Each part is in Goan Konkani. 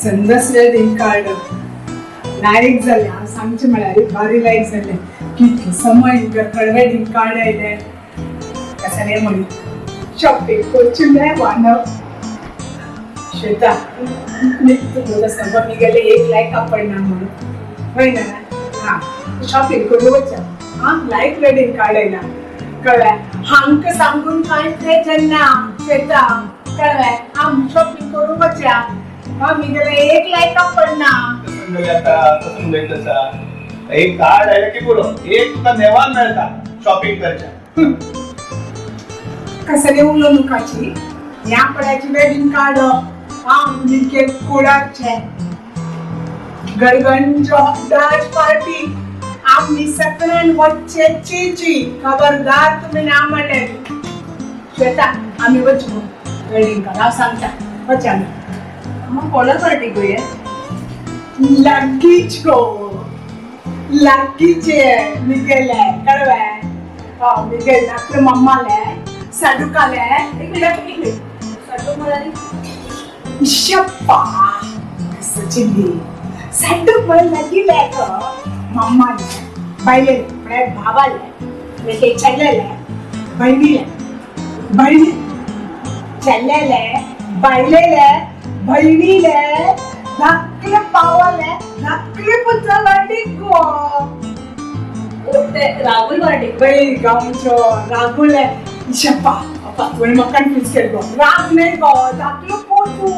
चंदस वेडिंग कार्ड लायक जालें. हांव सांगचें म्हळ्यार बारी लायक जालें. कितलें समय घर वेडिंग कार्ड आयलें. कसलें म्हणी शॉपिंग करची मेळना. श्वेता तुका सांगपा मी गेले एक लायक कापड ना म्हणून हय ना. हां शॉपिंग करूं वचा. हां लायक वेडिंग कार्ड आयला कळ्ळें. हांकां सांगून कांय प्रयोजन ना श्वेता कळ्ळें. आमी शॉपिंग करूं वचा. हां मी गेले एक लायक कापड ना. कसं आता कसं उलयत आसा. एक कार्ड आयलें की पुरो, एक तुका नेवान मेळटा शॉपिंग करच्या. कसले उलो नुकाची ह्या पड्याची वेडिंग कार्ड. हां मिगे कुडाचे गडगंज डान्स पार्टी आमी सगळ्यान वच्चे चीची खबरदार तुम्ही ना म्हणले. श्वेता आमी वचू वेडिंग कार्ड हांव सांगता वचा आमी. मग कोणा पार्टी करूया? लागीच गो लागीचे मिगेले कळवे. हय मिगेल आपल्या मम्माले साडुकाले. एक मिनिट एक मिनिट, साडू म्हणाली. शप्पा कसं चिल्ली साडूक म्हळ्यार लागीं लेक मम्माले बायलेले म्हळ्यार भावाले मेगे चेडलेले बहिणीले बहिणी चेडलेले बायलेले बहिणीले धाकले पावाले धाकले पुत्र वाडी गो. ते राहुल वार्डे बाई गांवचो रागुले शप्पा अप्पा तुवें म्हाका कन्फ्यूज केलो गो. राग न्हय गो धाकलो पोतू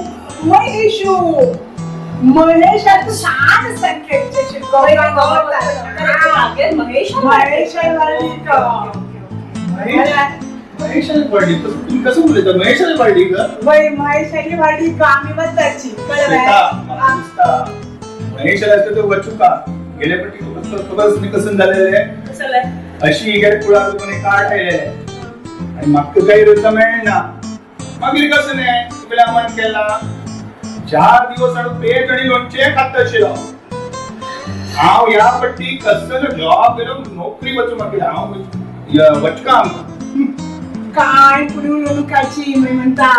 महेशू महेशाक सान संख्येचे महेश महेश वाडी गो. महेश आणि पार्टी कसं तुम्ही कसं उलयता महेश आणि पार्टी ग? वय महेशाली वाडी गो आमी वताची श्वेता म्हाका दिसता महेशाला असतं ते वचू का गेल्या पट्टी तुका खबर आसा कसं झालेलं आहे. कसं अशी गेले कुळार कोणी कार्ड आयलेले आणि म्हाका काही रजा मेळना. मागीर कसं नाही तुगेल्या अम्मान केला 4 दिवस हाडून पेट आणि लोणचें खात आशिल्लो हांव. ह्या पट्टी कसलो जॉब गेलो नोकरी वचूं मागीर हांव वचका आमकां. काय पुढे उलोवकाची मी म्हणता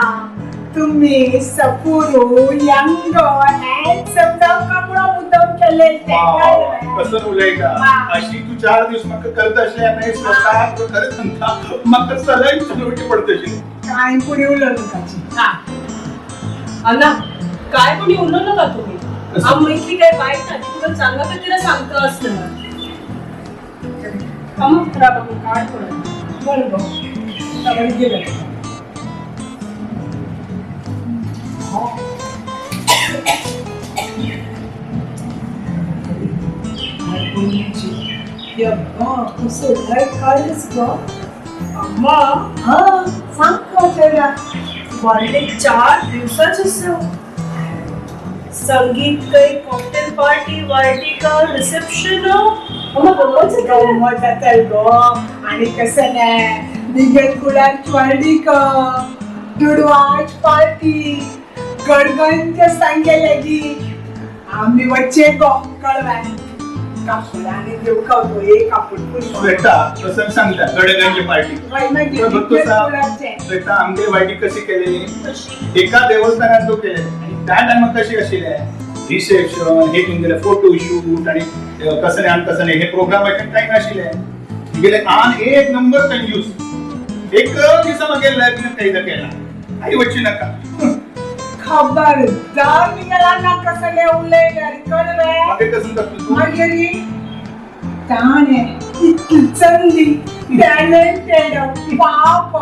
तुम्ही सपुरू यंग हँडसम जावका म्हणून मुद्दम केले ते कळ्ळें? कसं उलयता अशी तू 4 दिवस म्हाका करत आशिल्लें न्हय स्वता तुका खरें सांगता म्हाका सलाईन चलवची पडत आशिल्लें. काय पुढे उलोवकाची हा अण्णा काय कोणी उलव नका तुम्ही. कसं? आम्ही इतली काय वाईट ना ती तुला चांगला तर तिला सांगता असलं मग खराब काय करू. बरोबर सगळं गेलं. कसं काय काढच गं अम्मा. हा सांग का चेहरा. वाढले 4 दिवसाच संगीत काही कॉकटेल पार्टी वार्टी का रिसेप्शन. अम्मा गंमत गंमत जाता गो. आणि कसं नाही बिगर कुडाळ चवाडी क दुडवाच पार्टी गडगंज सांगेले गी आम्ही वच्चे गो कळवाय कापूड आणि देव खावतो एक कापूड पुरी. श्वेता कसं सांगता गडगंज पार्टी श्वेता आमगे वायटी कशी केलेली एका देवस्थानात तो केले आणि त्या टायमाक कशी आशिल्ले रिसेप्शन हे तुमगेले फोटो शूट आणि कसं नाही आणि कसं नाही हे प्रोग्राम काय नाशिल्ले तुमगेले आन एक नंबर कंजूस. एक दिसा मागेर लग्न कैद केला आई वच्ची नका. खबरदार निघाला ना कसले उलयले कळवे. मागीर कसं करतो तू? मागीर ताणे इतकी चंदी टॅलेंटेड पाप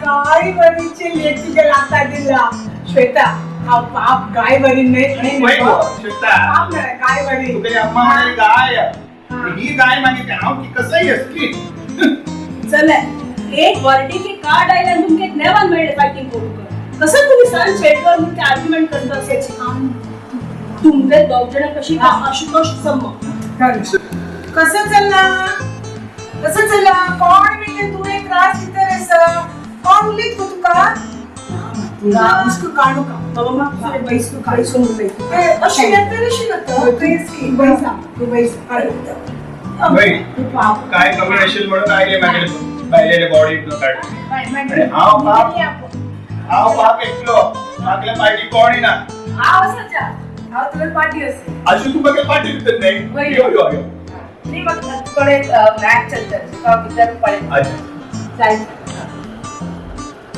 गायवरीचे लेखी आता दिला. श्वेता हा पाप गायवरी नाही वय गो, श्वेता पाप नाही गायवरी. तुगेली अम्मा म्हणाली गाय ही गाय मागीर हांव ती कसंय असली. चल एक वार्टी की कार्ड आयला आणि तुमके नेवान मेळ्ळे फायटिंग करूक. कसं तुम्ही सन शेटवर म्हणून ते आर्ग्युमेंट करता असायची तुमचे दोग जण कशी का आशुतोष सम्म. कसं चालला कसं चालला कोण म्हणजे तू एक त्रास दिता रे सर कोण उलयत गो तुका? तुला काढू का बाबा मग बैस तू काळी सोडून जाईल. अशी येता रे शी बैसा तू बैस. वय, काय कमी असेल म्हणून आयले मागेले बायलेले बॉडी काढ आणि हांव बाप हांव बाप एकलो मागल्या पार्टी कोण ना. हा सज्जा हांव तुवें पार्टी असेल. अशी तू म्हाका पार्टी दितात नाही. वय. यो यो यो. नाही, म्हाका तुकडे मॅप चलता, तुका हांव भितर पळय. अच्छा. जाय.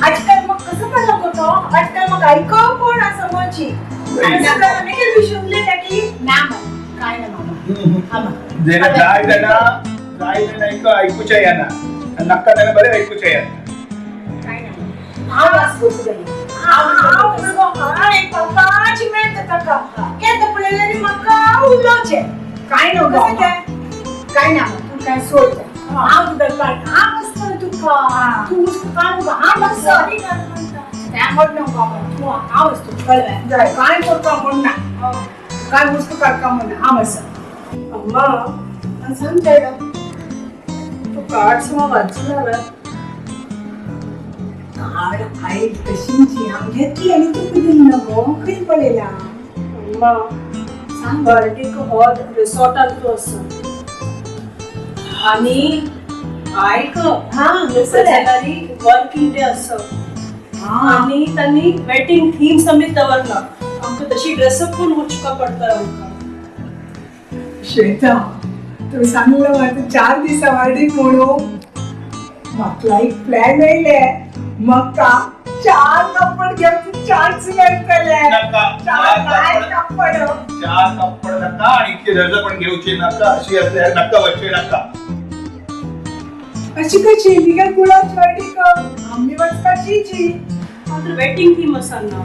आजकाल मग कसं पण नको तो. आजकाल मग ऐकावं कोण असं माझी. विसरले की ना मामा, काय ना मामा. आमा. जेना जाय त्यांना, जाय त्यांना ऐक ऐकूच्या यांना, नक्का त्यांना बरे ऐकूच्या यांना. काय ना, हांव आस गो तुगेलें. हांव पप्पाची मेळटा ताका केन्ना पळयल्यार म्हाका उलोवचें. काय नको. कसं काय? काय ना, तू काय सोड तें. हांव तुका काड, हांव आसतना तुका तूं हुस्को काडूं नाका, हांव आसा. सॉरी म्हणटा. तें म्हण नको बाबा, तूं हांव आसा तुका, कळ्ळें? कांय करपा म्हण ना, कांय हुस्को काडपा म्हण ना, हांव आसा. अम्मा, आणि सांग चेडो, तू कार्ड समा वाचला ना? कार्ड आयल तशींची हांव घेतली आनी तुका दिली ना गो, खंय पळयला? अम्मा. सांग. बर्डीक हॉल रिसॉर्टान तूं आसा आणि आयक, हा. जाल्यार वर्किंग डे आसा आणि त्यांनी वेडिंग थीम समेत दवरला. आमकां तशी ड्रेसअप करून वचपा पडटा आमकां. श्वेता, तुवें सांगलो आतां 4 दिसां वार्डीक म्हणून म्हाका एक प्लॅन येयले. म्हाका 4 कापड घेवचे चान्स मेळटले. नका. 4 काय कापड. 4 कापड नका आणि इतके रजा पण घेवची नका. अशी असल्यार नका वच्चे नका. अशी कशी बिगर कुळाची वार्डीक आमी वचपाची जी. मात्र वेडिंग थीम आसा ना.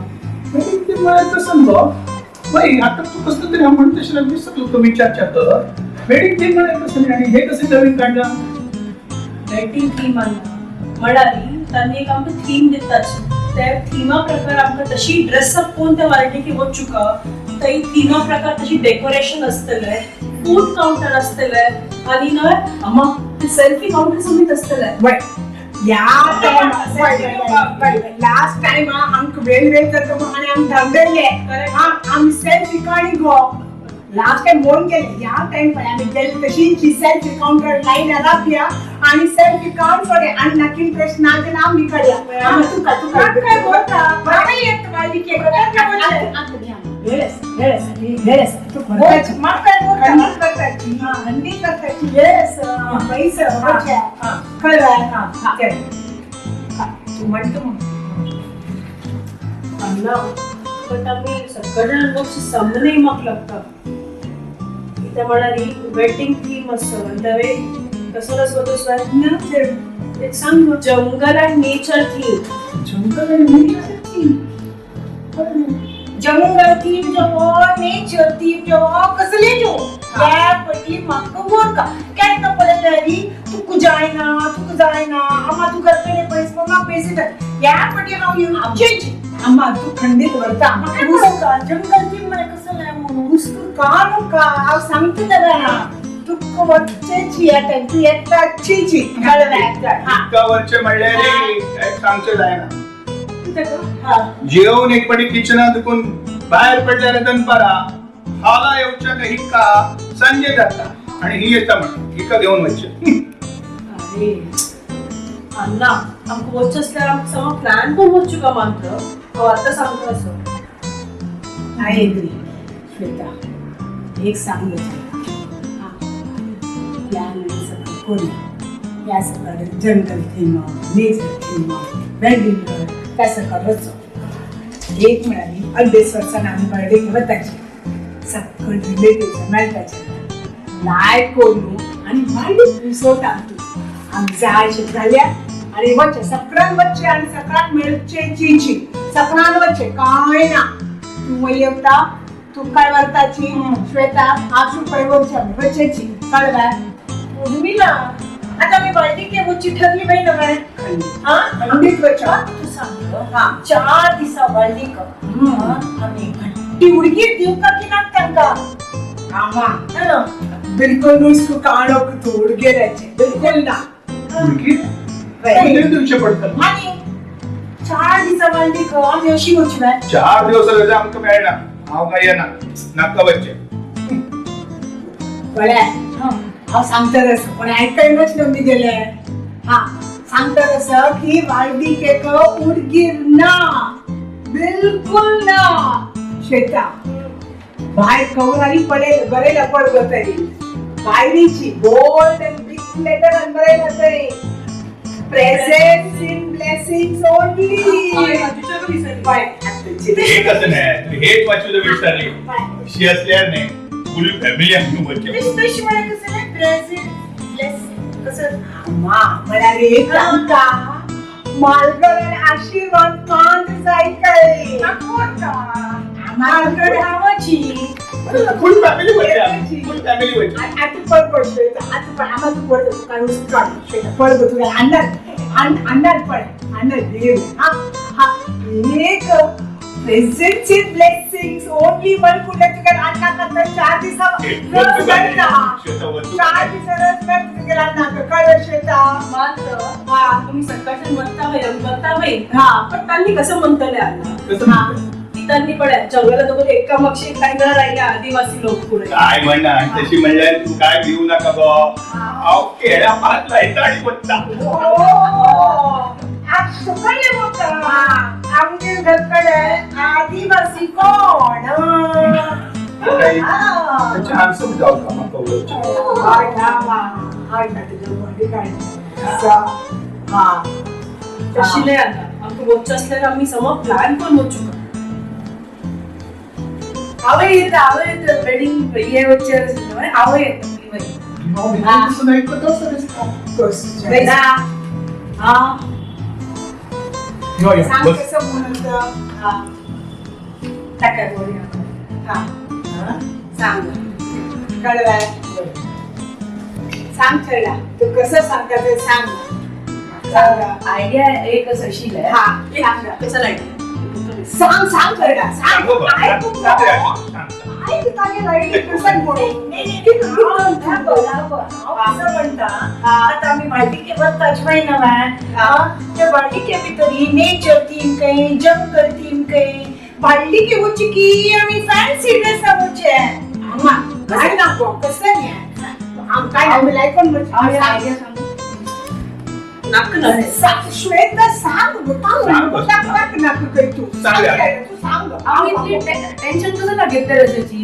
वेडिंग थीम म्हळ्यार कसं गो बाई? आता तू कसलं तरी हांव म्हणटा तशें दिसत तुका विचारच्या तर वेडिंग थीम म्हळ्यार कसं न्ही आनी हे कशें नवीन काडलां? वेडिंग थीम आसा म्हळ्यार तांणी एक आमकां थीम दिताची, त्या थिमा प्रकार आमकां तशी ड्रेसअप करून त्या वार्डीक वचुका. थंय थिमा प्रकार तशी डेकोरेशन आसतलें, फूड कावंटर आसतलें आणि न्हय अम्मा, ते सेल्फी कावंटर समेत आसतलें. वय या टायम, लास्ट टायम आमकां वेळ वेळ जाता म्हणून आनी आमी धांवडयले. हा, आमी सेल्फी काणी गो लास्ट टायम म्हणून गेले. ह्या टायम पळय आमी गेले तशींची सेल्फी कावंटर लायन रावया आनी सेल्फी कावंट कडे आनी नाका इंट्रस्ट ना जाल्यार आमी काडया. तुका तुका काय बोलता? म्हाका येता वार्डीक. वेळ आसा, वेळ आसा, वेळ आसा. तूं करताची. म्हाका काय बोलता? खंडीत करताची, खंडीत करताची. वेळ आसा, पैसे कळ्ळें? चल, तूं म्हणटा म्हूण. अण्णा, बट आमी सगळे लोक सामने म्हाका लागता कितें म्हळ्यार वेडिंग थीम आसा आनी तें कसलो आसलो तो ना चल. एक सांग, जंगल and nature theme. Jungle and nature theme. जंगल थीम जेवो, नेचर थीम जेवो, कसले जेवो, त्या पटी म्हाका व्हरका. केन्ना पळयल्यार तुका जायना, तुका जायना. आमा तुका कडे पयस पण म्हाका पयस दिता. ह्या पटी हांव येवचेच. आम्हा तूं खंडीत व्हरता. म्हाका पळोवका जंगल थीम म्हळ्यार कसलें म्हणून. हुस्को काडूका, हांव सांगता जाणा, तुका वचचेची ह्या टायम तूं येताचीची, कळ्ळें? हा. इतका वरचे म्हणल्यार एक सांगचें जायना. हा. जेवून एक पाटी किचनात दुखून भायर पडल्यार दनपारा हाला येवच्या का हिक्का संजय जाता आणि ही येता म्हण हिका घेवन वच्चें. अरे अण्णा, आमकां वचचें आसल्यार आमकां सगळो प्लॅन करून वचूं का मात्र हांव आतां सांगता असो. I agree. Shweta, एक सांग तुका, प्लॅन आमी सगळें करूया. ह्या सगळें jungle theme, nature theme, wedding त्या सकयल वचो. एक म्हळ्यार अड्डेच वर्सान आमी बर्थडे वताचे, सगळे रिलेटिव्स मेळटाचे, लायक करून आनी मागीर रिसोर्टान तूं आमी जायशें जाल्यार आनी वचचें सकळान वचचें आनी सकळान मेळचें चिंची सकळान वचचें. कांय ना, तूं वयर येवता, तूं काय व्हरताची श्वेता, हांव पळय वचचें आमी वचचेची, कळ्ळें? उर्मिला, आता आमी वार्डीक वचची ठरली बाई नव्हे हा. खंडीत वचो. तूं सांग गो, 4 दिसा वार्डीक आमी घट्टी उडगी दिवका की ना तांकां? आमा, हा. बिलकुल नुस्तं काडूंक तूं उडगेल्याचें बिलकुल ना. उडकी कितें दिवचें पडटलें. आनी 4 दिसा वार्डीक आमी अशी वचची बाय. 4 दिवस रजा आमकां मेळना, हांव काय येना, नाका वच्चें. पळय, हांव सांगता तसं पण आयकयनच न्हू गेले. हा, सांगता तसं की वार्डीक एक उडगीर ना, बिलकुल ना. श्वेता, भायर कवरांनी पडेल बरयला पड तरी बायरीची बोल्ड अँड बिग लेटर बरयला तरी प्रेझेन्स इन ब्लेसिंग्स ओनली. बाय. हे कसं नाही, तू हेच वाचू तर विसरली. अशी असल्यार नाही फुल फॅमिली आम्ही वच्चे. तशी तशी म्हळ्यार कसं नाही प्रेझेंट ब्लेस कसं? मा म्हणाले तांका मालगड आणि आशीर्वाद मान जाय काय. मालगड हावाची. फुल फॅमिली वच्चे आम्ही, फुल फॅमिली वच्चे. आता पड पड श्वेता, आता पड आम्हा तू पड तू काय काढ श्वेता पड गं तुला अन्नात अन्नात पड अन्नात देव. हा हा एक present in blessings only one कुठल्या तुझ्या अन्ना करता 4 दिवसा वस्तू रस काय? मेळटा. श्वेता, वस्तू 4 काय? दिवसा रस मेळटा तुगेल्या अन्नाक कळलं श्वेता? मात्र हा. तुम्ही सकाळच्यान म्हणता बाई, आम्ही म्हणता बाई. हा. पण त्यांनी कसं म्हणतले आता? कसं म्हणतंय? ती त्यांनी पण जंगलात दोघं एका मागशी एक काही वेळा राहिले आदिवासी लोक पुढे. काय म्हणणार तशी म्हणल्यार तू काय भिवू नका गो. हांव केळ्या पात लायता आणि वत्ता. सुकडले मग आमचे घरकडे आदिवासी कोण? हा. चान्स जाऊ का म्हाका उलोवचें? हय ना मा, हय ना तुझ्या बॉडी काय हा. तशी नाही आता आमकां वच्चें आसल्यार आमी सम प्लॅन करून वचूं. हांव येता, हांव येता वेडिंग हे वच्चे आसलें हांव येता हांव भितर बसून आयकत आसता दिसता. कसं हा. यो, यो, सांग बस. कसं म्हणत. हा. ताका बोलया. हा सांग कळवाय सांग छेडा तू कसं सांगता ते सांग सांग. आयडिया एक आशिल्लें. हा सांग. कसं लायट सांग सांग छेडा सांग. सांगू गो, ऐक सांग रे अशी, सांग, सांग. ऐक तागे लायटी कसं म्हणून. असं म्हणता आता आम्ही भाटीके वताच ना. त्या भाटीके भितर ही नेचर थीम काही जंगल थीम काही भाडलिके वच्ची की आमी फॅन्सी ड्रेसा वच्चे. आम्हा काय ना गो, कसं नाही आम काय आम्ही लायकोन. आयडिया सांगू. नाक ना. श्वेता सांग गो. सांग गो. टाक नाक कर तू. सांग. तू सांग. हांव इतली टेन्शन कसं ना घेतले ड्रेसाची.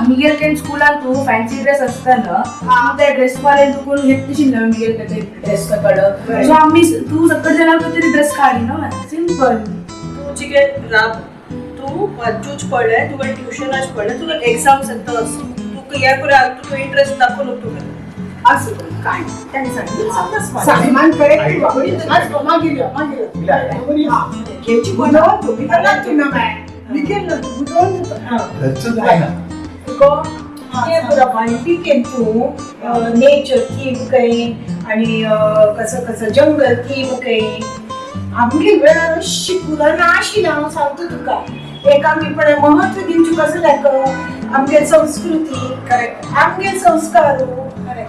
मिगेल can स्कुलान तूं फॅन्सी ड्रेस आसता ना, तूं त्या ड्रेस वाल्यान तुका घेतलीशी ना मिगेल त्याचे ड्रेस कड. सो आमी तूं सकट जाल्यार तरी ड्रेस काडी ना सिंपल. तू जिके राब तू वाचूच पडले तुका ट्युशनाच पडले तुका एक्झाम सद्दां आसा तुका ह्या करून तुका इंट्रस्ट दाखोवन तुका. असं काय त्यांनी सांगितलं समज. सामान करेक्ट आज मागील मागील घ्यायची बनवून तुम्ही तू ना बाय निघेल ना तू बुजवून. घरचंच काय ना. ते पुरा भांडलिकेन तूं नेचर थीम काही आणि कसं कसं जंगल थीम काही आमगे वेळार अशी फुलां नाशिल्लें. हांव सांगता तुका एक आमी पण महत्व दिवचें कसं लायक आमगे संस्कृती, आमगे संस्कार,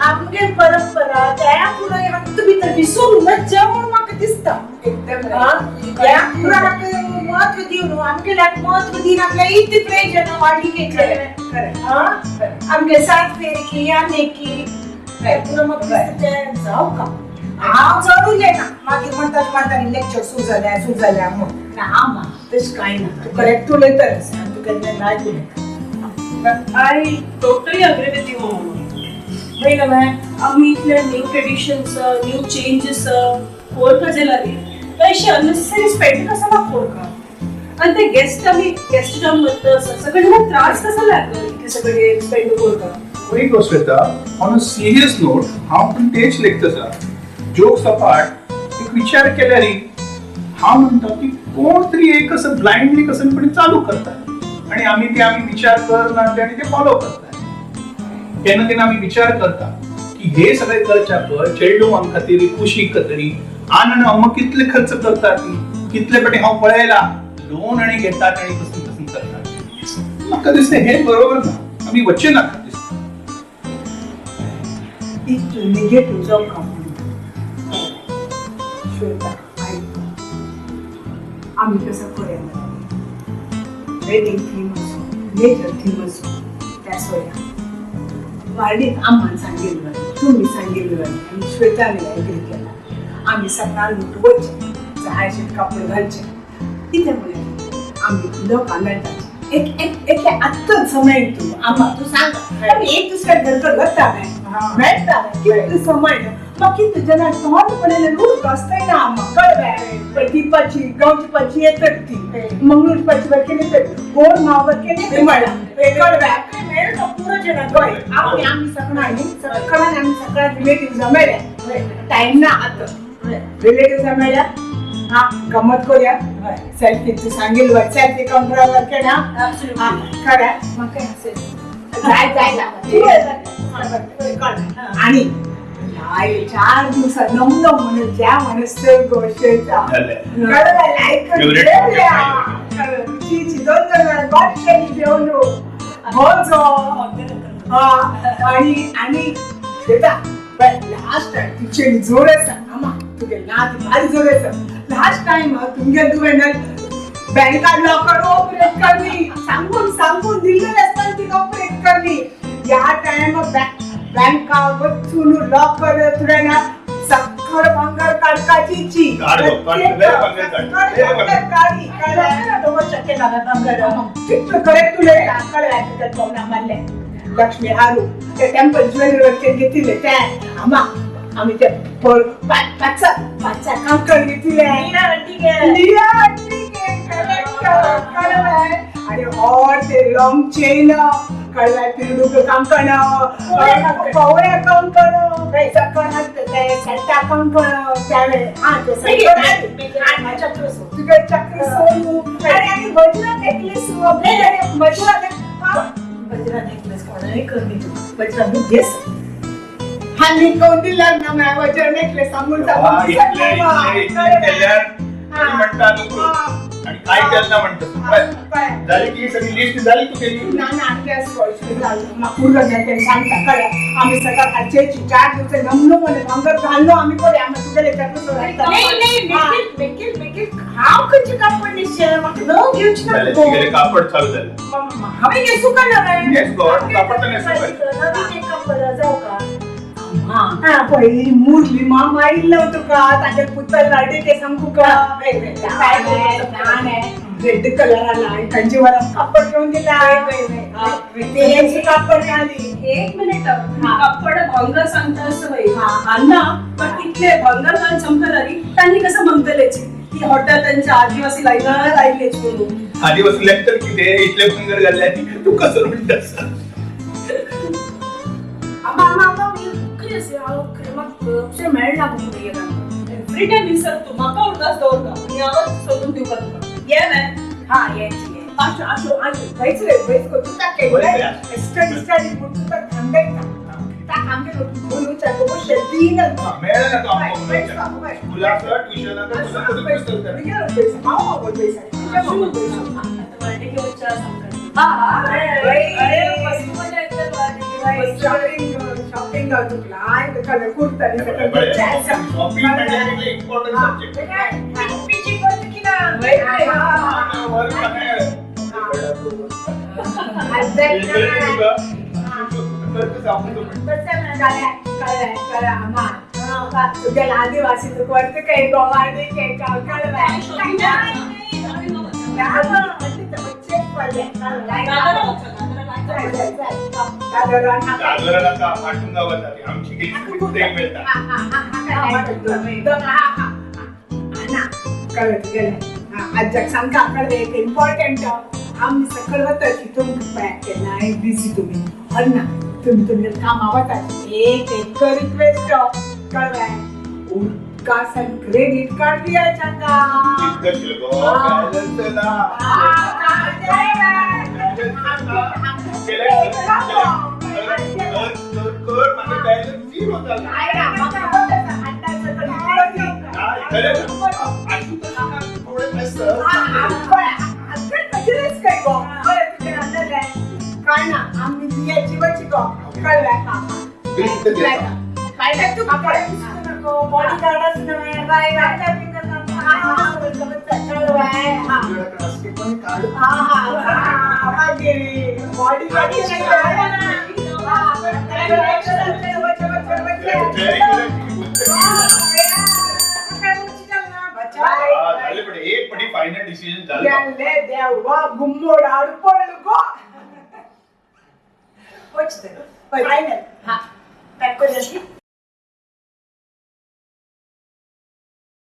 आमगे परंपरा त्या पुरा हातूंत भितर विसरूनच जा म्हणून म्हाका दिसता. एकदम. हा? ह्या पुरा म्हाका महत्व दिवन आमगे लायक महत्व दिवन आपल्या इतलें प्रयोजन वाडलिकेचें. खरं. हा? आमगे सात फेरकी आनेकी पुरा म्हाका दिसता तें जावं का हांव चड उलयना मागीर म्हणटात म्हणटा लेक्चर सुरू जाल्या सुरू जाल्या म्हूण. ना आमा तशें काय ना तू करेक्ट उलयतच आनी तू केन्ना रायट उलयता. I totally agree with you mama. पळय ना आमी इतले न्यू ट्रेडिशन्स न्यू चेंजीस कोरका जाल्यार तशें अननेसेसरी स्पेंड कसो ना कोरका आनी ते गेस्ट आमी गेस्ट जावन वता सगळे जाण त्रास कसो लागलो इतले सगळे स्पेंड कोरका. एक गोष्ट येता ऑन अ सिरियस नोट हांव पण तेच लेखता आसा. जोक्स अपार्ट एक विचार केल्यार हांव म्हणटा की कोण तरी एक असं ब्लायंडली कसं पण चालू करतात आणि आमी ते आमी विचार करना ते आणि ते फॉलो करतात. केन्ना केन्ना आमी विचार करता की हे सगळे करच्या पय चेडूं खातीर खुशी खातीर आन आनी अम्मा कितले खर्च करतात ती कितले पटी हांव पळयला लोन आनी घेतात आनी कसं कसं करतात. म्हाका दिसता हे बरोबर ना, आमी वच्चे नाका दिसता. इतू निगेटिव्ह जावं का म्हणून श्वेता आयक आमी कसं करूया वेडिंग थीम असो नेचर थीम असो त्या सोया वार्डीत आम्हाला सांगितलं तुम्ही सांगितलं आणि श्वेताने ॲग्री केला. आम्ही सकाळ उठवचे जायचे कपडे घालचे कितें म्हळ्यार आमी लोकां मेळटाचे एक एक एक आत्ताच समय तूं आमा तूं सांग आमी एक दुसऱ्या घरकडे वता मेळटा कितलो समय म्हाका कितले जाणां तोंड पळयलें उदक ना आमा कळ्ळें पण ती गांवची पाची येतात ती मंगळूर पाची वरकेन येतात गोड माव वरकेन येते म्हणला कळ्ळें मेळ पुरो जण हय आमी आमी सगळ्यांनी सगळ्यांनी आमी सगळ्या रिलेटिव्ह मेळ्या टायम ना आतां रिलेटिव्ह मेळ्या हा गमत करूया सेल्फी तू सांगेल सेल्फी काउंटरावर के ना हा खरा म्हाका असेल जाय जाय ना आणि लाय चार दिवसात नम नम म्हणून ज्या म्हणस गोष्टीचा झालं. कळलं लायक Favorite ची दोन जण बादशाही घेऊन हो हा आणि आणि श्वेता लास्ट टाइम तुझे जोर आसा आमा तुगे नाद भारी जोर आसा लास्ट टाइम तुमगे तुवें बँकान लॉकर ऑपरेट करली सांगून सांगून दिल्लेले आसतना ती ऑपरेट करली ह्या टायम बँका वचून लॉकर तुवें ना सगळं भांगर काडकाची काड गो, काड, लय भांगर काड, लय भांगर. काडी कळ्ळें शक्य लागत तितलं करेक्ट उलयता कळ्ळें तुका कोणा मारलें लक्ष्मी हारू ते टेम्पल ज्वेलरी वरचे घेतिल्ले ते आमा आमी ते पाच पाच कांकण घेतिल्ले निळा करेक्ट कळ्ळें आणि ऑर ते लॉंग चेन कळ्ळें पिरडूक कांकण पवळ्या कांकण सकळ ते सट्टा कांकण त्यावेळे हा ते सगळं तुझं चक्र सोडू आणि आणि वज्र नेकलेस वज्र वज्रा नेकलेस कोणाही कर तू वज्रा तू घेस हा निकोन दिला ना माझ्या वज्र नेकलेस सांगून वा, सांगून इतले इतले इतले केल्यार तरी म्हणटा तूं आणि काय केलं ना म्हणटा बस. झाली की सगळी लिस्ट झाली तू केली ना ना पूर्ण सांगता कळ्या आम्ही सकाळ खालचे चार दिवस नमनो म्हणे भांगर घाललो आम्ही पळय आम्ही तुगेले चक्र सोडायचा नाही नाही निखिल निखिल निखिल हांव खंयचे कापड न्हेसचें म्हाका नव घेवचें ना झाले तुगेले कापड चालू झाले हांवें न्हेसूं का ना न्हेस गो, कापड तर न्हेसूं जाय. नवीन एक कापड जावं का हा पळय मुरली मामा इल्लो तुका ताजे पुतल लाडे ते सांगू का रेड कलर आला कंजीवरम कापड घेऊन दिला ते कापड घाली एक मिनिट कापड भांगर सांगता असं बाई अण्णा पण इतले भांगर घाल संपलं त्यांनी कसं म्हणतलेच की हॉटेल त्यांच्या आदिवासी लाईनार आयलेच म्हणून आदिवासी लेक्चर किती इथले भांगर घालले तू कसं म्हणतास आमा आमा आमा मी खरी असे हांव खरें म्हाका अशें मेळना गो फुडें गेल्यार एव्हरी टायम विसर तू म्हाका उरदास दवरता आनी हांवच सोदून दिवपा तुका ये मॅ हा येची ये आशु आशु आशु बैस रे बैस को तुका केलं स्टडी स्टडी तुका थांबयता ता आमगे बोलूच्या तो शेती ना मेळ्ळें ना तो आमकां स्कुलाक ट्युशनाक तुझं करून हा अरे मस्त मजा येते शॉपिंग शॉपिंग तुला कुर्ता शॉपिंग म्हणजे इम्पॉर्टंट सब्जेक्ट पिची करता की ना तुझ्या आदिवासी तू करते काही गोवा दादरा नाका माटुंगा वता आमची गेली ते मेळटा कळत गेले आज्याक सांगता कळ्ळें एक इम्पॉर्टंट आमी सकयल वताची तुमकां पळय केन्नाय बिजी तुमी अन्ना तुमी तुमगे कामां वतात एक एक रिक्वेस्ट कळ्ळें उदकासान क्रेडीट कार्ड दियाच्या का इतकं शिल्लक बॅलन्स ना कर माझं बॅलन्स झिरो झाला थोडे पैसे काय ना आम्ही दियाची वची गो कळलं काय तू बॉडीगार्डच नव्हे बाय बाय झाले पण एक पटी फायनल डिसिजन झालं देवा गुम्मोड आडपडलो गो. फायनल. हा. पॅक कर.